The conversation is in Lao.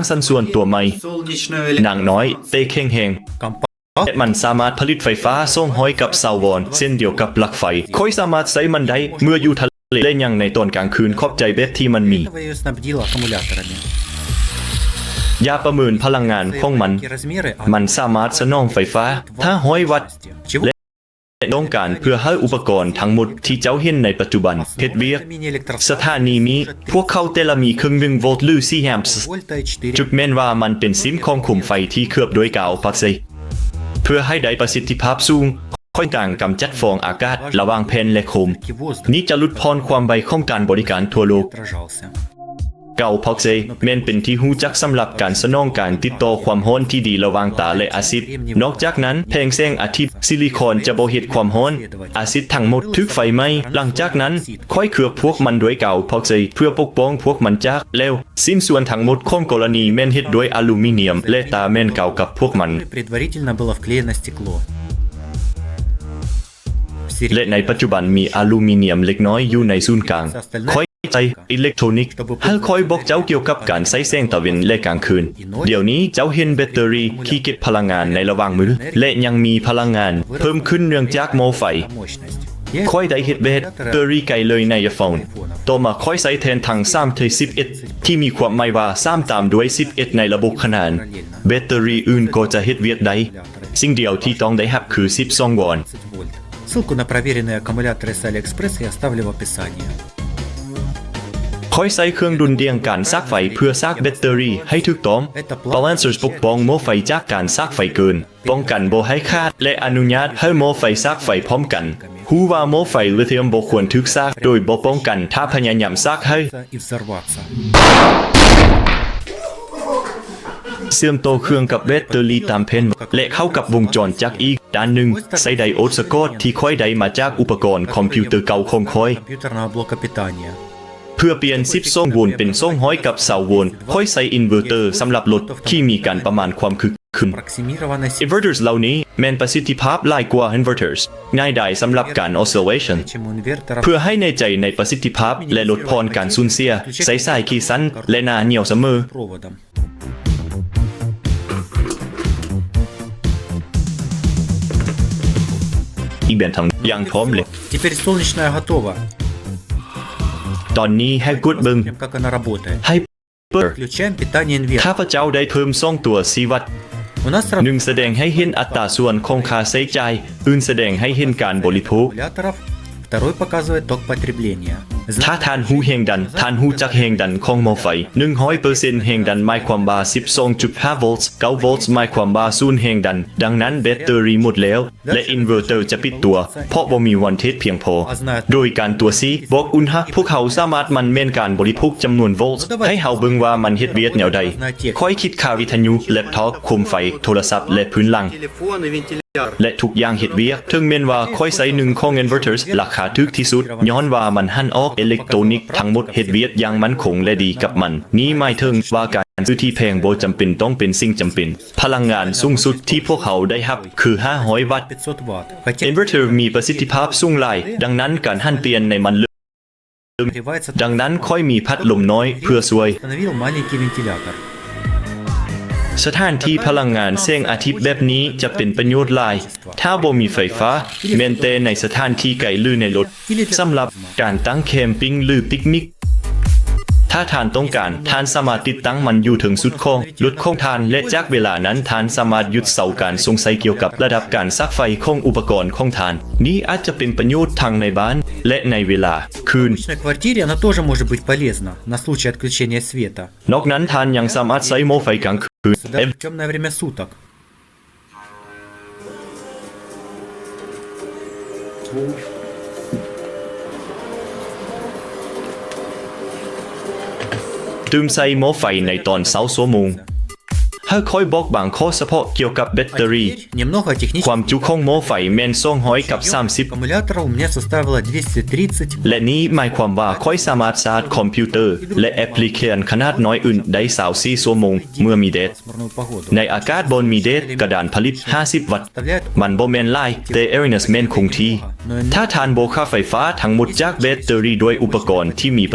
ງສັນສ່ວນຕົວໃໝ່, ໜັງນ້ອຍແຕ່ແຂງແຮງ ແລະ ມັນສາມາດຜະລິດໄຟຟ້າສອງຮ້ອຍກັບຊາວວັດ ເຊັ່ນດຽວກັບປລັກໄຟ. ຂ້ອຍສາມາດໃຊ້ມັນໄດ້ເມື່ອຢູ່ທະເລ ແລະ ຍັງໃນຕອນກາງຄືນ ຂອບໃຈແບບທີ່ມັນມີ. ຢ່າປະເມີນພະລັງງານຂອງມັນ. ມັນສາມາດສະໜອງໄຟຟ້າຫ້າຮ້ອຍວັດ ແລະ ຕ້ອງການເພື່ອໃຫ້ອຸປະກອນທັງໝົດທີ່ເຈົ້າເຫັນໃນປັດຈຸບັນເຮັດວຽກ. ສະຖານີມີ ພວກເຂົາແຕ່ລະມີເຄິ່ງໜຶ່ງໂວລ ຫຼື ສີ່ແອມ ຈຸດແມ່ນວ່າມັນເປັນຊິ້ນຂອງໂຄມໄຟທີ່ເຄືອບດ້ວຍກາວພັກເຊ. ເພື່ອໃຫ້ໄດ້ປະສິດທິພາບສູງ, ຂ້ອຍຕ້ອງການກຳຈັດຟອງອາກາດລະຫວ່າງແຜ່ນ ແລະ ໂຄມ. ນີ້ຈະຫຼຸດຜ່ອນຄວາມໄວຂອງການບໍລິການທົ່ວໂລກ. ກາວພັກເຊແມ່ນເປັນທີ່ຮູ້ຈັກສຳລັບການສະໜອງການຕິດຕໍ່ຄວາມຮ້ອນທີ່ດີລະຫວ່າງຕາ ແລະ ອາຊິດ. ນອກຈາກນັ້ນ, ແຜງແສງອາທິດ, ຊິລິຄອນຈະບໍ່ເຮັດຄວາມຮ້ອນ. ອາຊິດທັງໝົດຖືກໄຟໄໝ້. ຫຼັງຈາກນັ້ນ, ຂ້ອຍເຄືອບພວກມັນດ້ວຍກາວພັກເຊເພື່ອປົກປ້ອງພວກມັນຈາກ ແລ້ວ ຊິ້ນສ່ວນທັງໝົດຂອງກໍລະນີແມ່ນເຮັດດ້ວຍອາລູມີນຽມ ແລະ ຕາແມ່ນກາວກັບພວກມັນ. ແລະ ໃນປັດຈຸບັນມີອາລູມີນຽມເລັກນ້ອຍຢູ່ໃນສູນກາງ. ຂ້ອຍໃຊ້ອິເລັກໂທຣນິກ. ໃຫ້ຂ້ອຍບອກເຈົ້າກ່ຽວກັບການໃຊ້ແສງຕາເວັນ ແລະ ກາງຄືນ. ດຽວນີ້ເຈົ້າເຫັນແບັດເຕີຣີທີ່ເກັບພະລັງງານໃນລະຫວ່າງມື ແລະ ຍັງມີພະລັງງານເພີ່ມຂຶ້ນເນື່ອງຈາກໝໍ້ໄຟ. ຂ້ອຍໄດ້ເຮັດແບັດເຕີຣີໄກເລີຍໃນ iPhone. ຕໍ່ມາຂ້ອຍໃຊ້ແທນຖັງສາມເທິງສິບເອັດ ທີ່ມີຄວາມໝາຍວ່າສາມຕາມດ້ວຍສິບເອັດໃນລະບົບຂະໜານ. ແບັດເຕີຣີອື່ນກໍຈະເຮັດວຽກໄດ້. ສິ່ງດຽວທີ່ຕ້ອງໄດ້ຮັບຄືສິບສອງໂວນ. Ссылку на проверенные аккумуляторы с AliExpress я оставлю в описании. ຂ້ອຍໃຊ້ເຄື່ອງດຸ່ນດ່ຽງການສາກໄຟເພື່ອສາກແບັດເຕີຣີໃຫ້ຖືກຕ້ອງ. Balancers ປົກປ້ອງໝໍ້ໄຟຈາກການສາກໄຟເກີນ. ປ້ອງກັນບໍ່ໃຫ້ຂາດ ແລະ ອະນຸຍາດໃຫ້ໝໍ້ໄຟສາກໄຟພ້ອມກັນ. ຮູ້ວ່າໝໍ້ໄຟລິທີອມບໍ່ຄວນຖືກສາກໂດຍບໍ່ປ້ອງກັນ ຖ້າພະຍາຍາມສາກໃຫ້ ເຊື່ອມຕໍ່ເຄື່ອງກັບແບັດເຕີຣີຕາມແຜ່ນ ແລະ ເຂົ້າກັບວົງຈອນຈັກອີກດ້ານໜຶ່ງ. ໃຊ້ໄດໂອດສະກອດທີ່ຂ້ອຍໄດ້ມາຈາກອຸປະກອນຄອມພິວເຕີເກົ່າຂອງຂ້ອຍ. Компьютерного блока питания. ເພື່ອປ່ຽນສິບສອງໂວນເປັນສອງຮ້ອຍກັບຊາວໂວນ, ຂ້ອຍໃຊ້ອິນເວີເຕີສຳລັບລົດທີ່ມີການປະມານຄວາມຄຶກຄື້ນ. Инвертер ເຫຼົ່ານີ້ແມ່ນປະສິດທິພາບຫຼາຍກວ່າ inverters, ງ່າຍດາຍສຳລັບການ oscillation. ເພື່ອໃຫ້ແນ່ໃຈໃນປະສິດທິພາບ ແລະ ລົດຜ່ອນການສູນເສຍ, ໃຊ້ສາຍເຄຊັນ ແລະ ໜ້າໜຽວສະເໝີ. ອີກແບນທາງຢ່າງພ້ອມເລີຍ. Теперь солнечная готова. ຕອນນີ້ໃຫ້ກົດເບິ່ງ. Как она работает. ໃຫ້ເປີດ. Включаем питание инвертора. ຂ້າພະເຈົ້າໄດ້ເພີ່ມສອງຕົວຊີ້ວັດ. У нас ໜຶ່ງ ສະແດງໃຫ້ເຫັນອັດຕາສ່ວນຂອງຄ່າໃຊ້ຈ່າຍ, ອື່ນ ສະແດງໃຫ້ເຫັນການບໍລິໂພກ. Аккумуляторов. Второй показывает ток потребления. ຖ້າທ່ານຮູ້ແຮງດັນ, ທ່ານຮູ້ຈັກແຮງດັນຂອງໝໍ້ໄຟ. ໜຶ່ງຮ້ອຍເປີເຊັນແຮງດັນໝາຍຄວາມວ່າສິບສອງຈຸດຫ້າໂວລ, ເກົ້າໂວລໝາຍຄວາມວ່າສູນແຮງດັນ. ດັ່ງນັ້ນ ແບັດເຕີຣີໝົດແລ້ວ ແລະ ອິນເວີເຕີຈະປິດຕົວ ເພາະບໍ່ມີໂວນເທດພຽງພໍ. ໂດຍການຕົວະຊີ້ບອກອຸນຫະ ພວກເຮົາສາມາດໝັ່ນແມ່ນການບໍລິໂພກຈຳນວນໂວລ ໃຫ້ເຮົາເບິ່ງວ່າມັນເຮັດວຽກແນວໃດ. ຂ້ອຍຄິດຄ່າວິທະຍຸ, ແລັບທັອບ, ໂຄມໄຟ, ໂທລະສັບ ແລະ ພື້ນຫຼັງ ແລະ ທຸກຢ່າງເຮັດວຽກ. ເຖິງແມ່ນວ່າຂ້ອຍໃຊ້ໜຶ່ງຂອງ inverters ລາຄາຖືກທີ່ສຸດ, ຍ້ອນວ່າມັນຫັນອອກເອເລັກໂຕນິກທັງໝົດເຮັດວຽກຢ່າງໝັ້ນຄົງ ແລະ ດີກັບມັນ. ນີ້ໝາຍເຖິງວ່າການຊື້ທີ່ແພງບໍ່ຈຳເປັນຕ້ອງເປັນສິ່ງຈຳເປັນ. ພະລັງງານສູງສຸດທີ່ພວກເຮົາໄດ້ຮັບຄືຫ້າຮ້ອຍວັດ. Inverter ມີປະສິດທິພາບສູງຫຼາຍ, ດັ່ງນັ້ນການຫັນປ່ຽນໃນມັນເລີ່ມ. ດັ່ງນັ້ນຂ້ອຍມີພັດລົມນ້ອຍເພື່ອຊ່ວຍ. Установил маленький вентилятор. ສະຖານທີ່ພະລັງງານແສງອາທິດແບບນີ້ຈະເປັນປະໂຫຍດຫຼາຍ. ຖ້າບໍ່ມີໄຟຟ້າ, ແມ່ນແຕ່ໃນສະຖານທີ່ໄກ ຫຼື ໃນລົດ. ສຳລັບການຕັ້ງແຄມປິງ ຫຼື ປິກນິກ. ຖ້າທ່ານຕ້ອງການ, ທ່ານສາມາດຕິດຕັ້ງມັນຢູ່ເທິງສຸດຂອງລົດຂອງທ່ານ ແລະ ຈາກເວລານັ້ນທ່ານສາມາດຢຸດເຊົາການສົງໄສກ່ຽວກັບລະດັບການສາກໄຟຂອງອຸປະກອນຂອງທ່ານ. ນີ້ອາດຈະເປັນປະໂຫຍດທັງໃນບ້ານ ແລະ ໃນເວລາຄືນ. В обычной квартире она тоже может быть полезна на случай отключения света. ນອກນັ້ນ, ທ່ານຍັງສາມາດໃຊ້ໝໍ້ໄຟກາງຄືນ. Сюда в тёмное время суток. ຕື່ມໃສ່ໝໍ້ໄຟໃນຕອນເຊົ້າຊົ່ວໂມງ. ໃຫ້ຂ້ອຍບອກບາງຂໍ້ສະເພາະກ່ຽວກັບແບັດເຕີຣີ. Немного технических. ຄວາມຈຸຂອງໝໍ້ໄຟແມ່ນສອງຮ້ອຍກັບສາມສິບ. Аккумулятора у меня составила двести тридцать. ແລະ ນີ້ໝາຍຄວາມວ່າຂ້ອຍສາມາດຊາດຄອມພິວເຕີ ແລະ ແອັບພລິເຄຊັນຂະໜາດນ້ອຍອື່ນໄດ້ຊາວສີ່ຊົ່ວໂມງເມື່ອມີແດດ. ໃນອາກາດບ່ອນມີແດດ, ກະດານຜະລິດຫ້າສິບວັດ. ມັນບໍ່ແມ່ນຫຼາຍ, ແຕ່ Aeroness ແມ່ນຄົງທີ່. ຖ້າທ່ານບໍ່ຂ້າໄຟຟ້າທັງໝົດຈາກແບັດເຕີຣີດ້ວຍອຸປະກອນທີ່ມີ